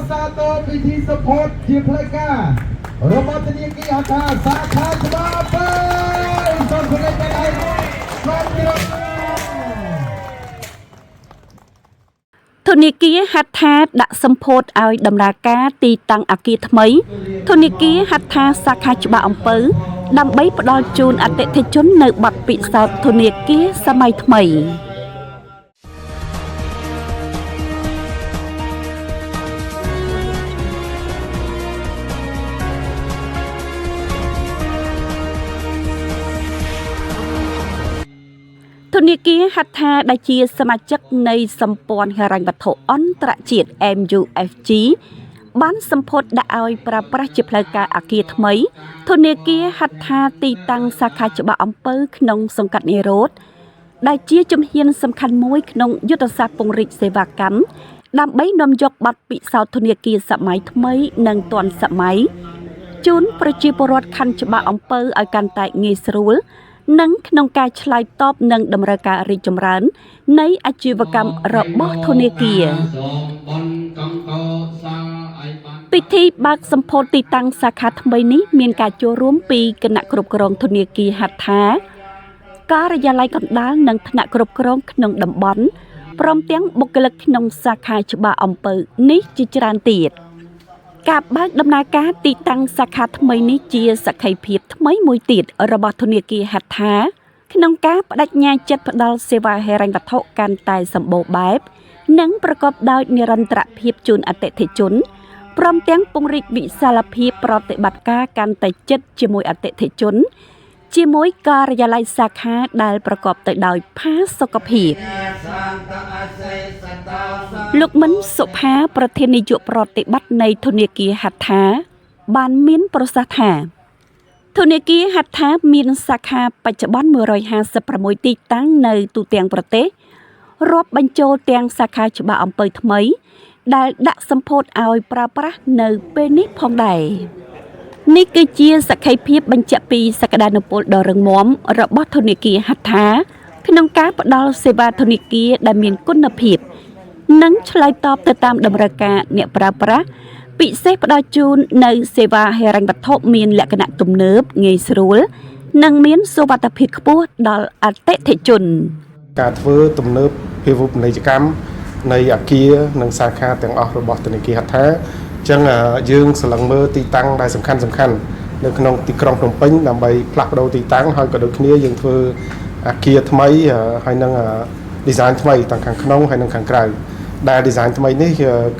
សាទរពិធីសម្ពោធជាផ្លូវការរបស់ធនាគារហត្ថាសាខាច្បារអំពៅសូមគោរពដល់ឯងសូមជម្រាប ធនាគារហត្ថាដាក់សម្ពោធឲ្យដំណើរការទីតាំងអគារថ្មីធនាគារហត្ថាសាខាច្បារអំពៅដើម្បីផ្ដល់ជូនអតិថិជននៅបទពិសោធន៍ធនាគារសម័យថ្មី ធនាគារហត្ថាដែលជាសមាជិកនៃសម្ព័ន្ធហិរញ្ញវត្ថុអន្តរជាតិ MUFG បានសម្ពោធដាក់ឲ្យប្រើប្រាស់ជាផ្លូវការអគារថ្មីធនាគារហត្ថាទីតាំងសាខាច្បារអំពៅក្នុងសង្កាត់និរោធដែលជាជំហានសំខាន់មួយក្នុងយុទ្ធសាស្ត្រពង្រីកសេវាកម្មដើម្បីនាំយកបទពិសោធន៍ធនាគារសម័យថ្មីនិងទាន់សម័យជូនប្រជាពលរដ្ឋខណ្ឌច្បារអំពៅឲ្យកាន់តែងាយស្រួល និងក្នុងការឆ្លើយតបនឹងតម្រូវការរីកចម្រើន នៃអាជីវកម្មរបស់ធនាគារពិធីបើកសម្ពោធទីតាំងសាខាថ្មីនេះមានការចូលរួមពីគណៈគ្រប់គ្រងធនាគារហត្ថាការិយាល័យកណ្ដាលនិងថ្នាក់គ្រប់គ្រងក្នុងតំបន់ព្រមទាំងបុគ្គលិកក្នុងសាខាច្បារអំពៅនេះជាច្រើនទៀតការបើកដំណើរការទីតាំងសាខាថ្មីនេះជាសក្ខីភាពថ្មីមួយទៀតរបស់ធនាគារហត្ថាក្នុងការបដិញ្ញាចិត្តផ្ដល់សេវាហិរញ្ញវត្ថុកាន់តែសម្បូរបែបនិងប្រកបដោយនិរន្តរភាពជូនអតិថិជនព្រមទាំងពង្រីកវិសាលភាពប្រតិបត្តិការកាន់តែជិតជាមួយអតិថិជនជាមួយការិយាល័យសាខាដែលប្រកបទៅដោយផាសុកភាពលោកមិនសុផាប្រធាននាយកប្រតិបត្តិនៃធនាគារហត្ថាបានមានប្រសាសន៍ថាធនាគារហត្ថាមានសាខាបច្ចុប្បន្ន156ទីតាំងនៅទូទាំងប្រទេសរាប់បញ្ចូលទាំងសាខាច្បារអំពៅថ្មីដែលដាក់សម្ពោធឲ្យប្រើប្រាស់នៅពេលនេះផងដែរនេះគឺជាសក្ខីភាពបញ្ជាក់ពីសក្តានុពលដ៏រឹងមាំរបស់ធនាគារហត្ថាក្នុងការផ្ដល់សេវាធនាគារដែលមានគុណភាពនិងឆ្លើយតបទៅតាមតម្រូវការអ្នកប្រើប្រាស់ពិសេសផ្ដល់ជូននៅសេវាហិរញ្ញវត្ថុមានលក្ខណៈទំនើបងាយស្រួលនិងមានសុវត្ថិភាពខ្ពស់ដល់អតិថិជន ការធ្វើទំនើបភាវូបនីយកម្មនៃអគារនិងសាខាទាំងអស់របស់ធនាគារហត្ថាអញ្ចឹងយើងសន្លឹងមើលទីតាំងដែលសំខាន់នៅក្នុងទីក្រុងភ្នំពេញដើម្បីផ្លាស់ប្ដូរទីតាំងហើយក៏ដូចគ្នាយើងធ្វើអគារថ្មីហើយនឹង design ថ្មីទាំងខាងក្នុងហើយនិងខាងក្រៅដែល design ថ្មីនេះ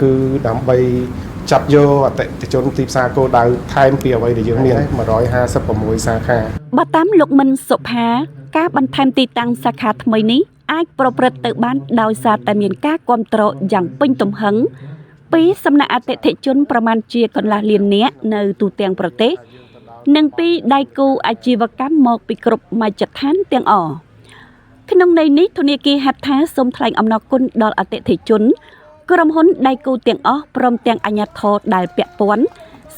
គឺដើម្បីចាប់យកអតិថិជនទីផ្សារគោលដៅថែមពីអ្វីដែលយើងមាន156សាខា បើតាមលោកមិនសុផាការបន្ថែមទីតាំងសាខាថ្មីនេះអាចប្រព្រឹត្តទៅបានដោយសារតែមានការគាំទ្រយ៉ាងពេញទំហឹងពីសំណាក់អតិថិជនប្រមាណជាកន្លះលាននាក់នៅទូទាំងប្រទេសនិងពីដៃគូអាជីវកម្មមកពីគ្រប់មជ្ឈដ្ឋានទាំងអស់ក្នុងន័យនេះធនាគារហត្ថាសូមថ្លែងអំណរគុណដល់អតិថិជនក្រុមហ៊ុនដៃគូទាំងអស់ព្រមទាំងអាជ្ញាធរដែលពាក់ព័ន្ធ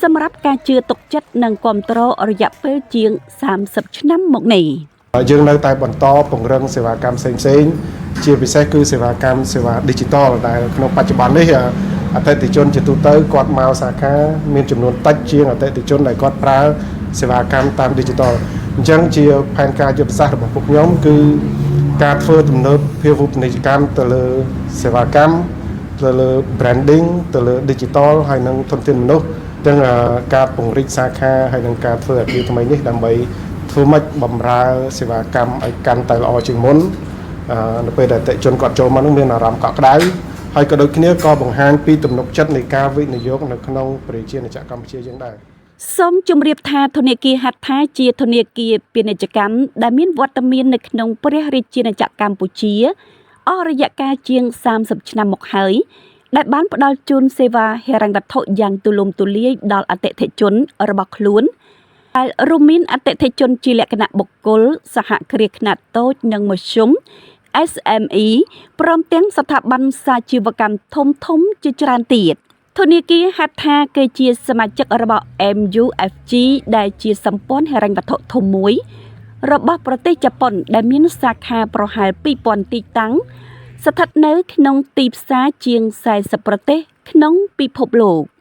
សម្រាប់ការជឿទុកចិត្តនិងគាំទ្ររយៈពេលជាង30ឆ្នាំមកនេះ យើងនៅតែបន្តពង្រឹងសេវាកម្មផ្សេងៗជាពិសេសគឺសេវាកម្មសេវា Digital ដែលក្នុងបច្ចុប្បន្ននេះអតិថិជនជាទូទៅគាត់មកសាខាមានចំនួនតិចជាងអតិថិជនដែលគាត់ប្រើសេវាកម្មតាម Digital អញ្ចឹងជាផែនការយុទ្ធសាស្ត្ររបស់ពួកខ្ញុំគឺការធ្វើទំនើបភាវូបនីយកម្មទៅលើសេវាកម្មទៅលើ branding ទៅលើ digital ហើយនិងធនធានមនុស្សទាំងការពង្រីកសាខាហើយនិងការធ្វើអគារថ្មីនេះដើម្បីធ្វើម៉េចបំរើសេវាកម្មឲ្យកាន់តែល្អជាងមុននៅពេលដែលអតិថិជនគាត់ចូលមកនឹងមានអារម្មណ៍កក់ក្ដៅហើយក៏ដូចគ្នាក៏បង្ហាញពីទំនុកចិត្តនៃការវិនិយោគនៅក្នុងប្រជាណាចក្រកម្ពុជាយើងដែរ សូមជម្រាបថាធនាគារហត្ថាជាធនាគារពាណិជ្ជកម្មដែលមានវត្តមាននៅក្នុងព្រះរាជាណាចក្រកម្ពុជាអស់រយៈកាលជាង30ឆ្នាំមកហើយដែលបានផ្ដល់ជូនសេវាហិរញ្ញវត្ថុយ៉ាងទូលំទូលាយដល់អតិថិជនរបស់ខ្លួនដែលរួមមានអតិថិជនជាលក្ខណៈបុគ្គលសហគ្រាសខ្នាតតូចនិងមធ្យម SME ព្រមទាំងស្ថាប័នសាជីវកម្មធំៗជាច្រើនទៀតធនាគារហត្ថាគឺជាសមាជិករបស់ MUFG ដែលជាសម្ព័ន្ធហិរញ្ញវត្ថុធំមួយរបស់ប្រទេសជប៉ុនដែលមានសាខាប្រហែល2000ទីតាំងស្ថិតនៅក្នុងទីផ្សារជាង40ប្រទេស ក្នុងពិភពលោក។